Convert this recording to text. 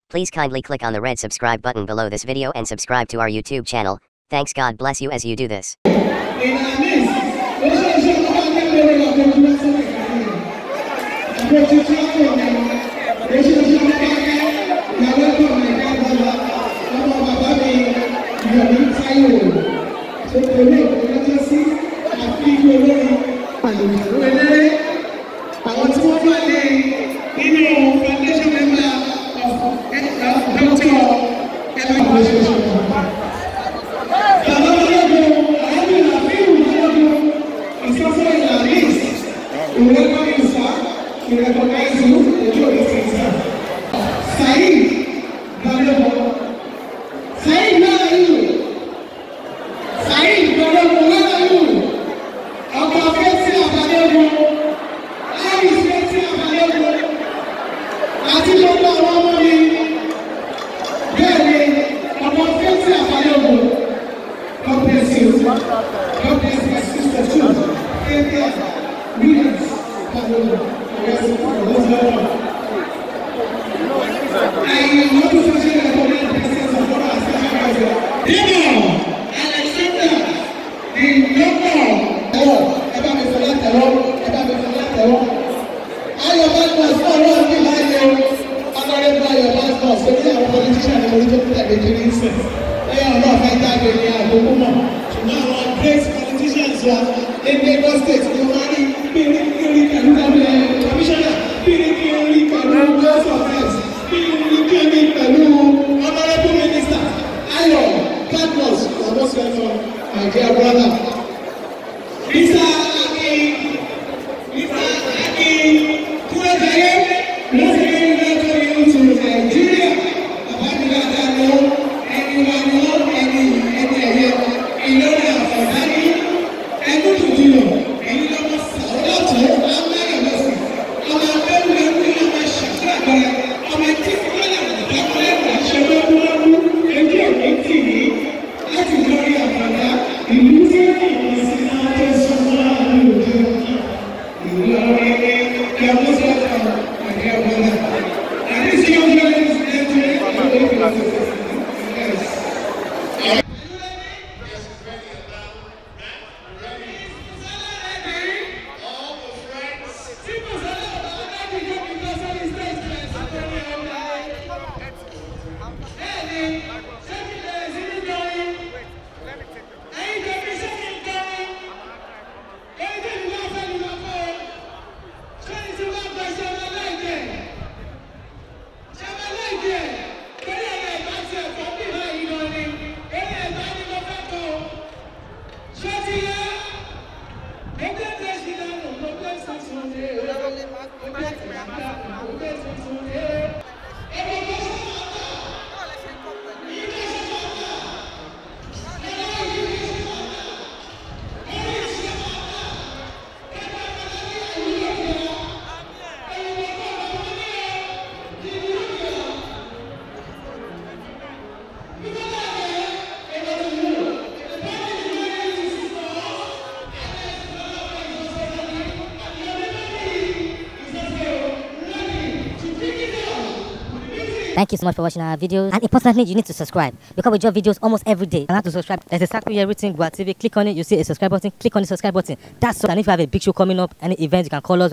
Please kindly click on the red subscribe button below this video and subscribe to our YouTube channel. Thanks, God bless you as you do this. Thank you so much for watching our videos, and importantly, you need to subscribe because we drop videos almost every day. And how to subscribe? There's a circle here, everything Gua TV. Click on it, you see a subscribe button. Click on the subscribe button. That's all. And if you have a big show coming up, any event, you can call us.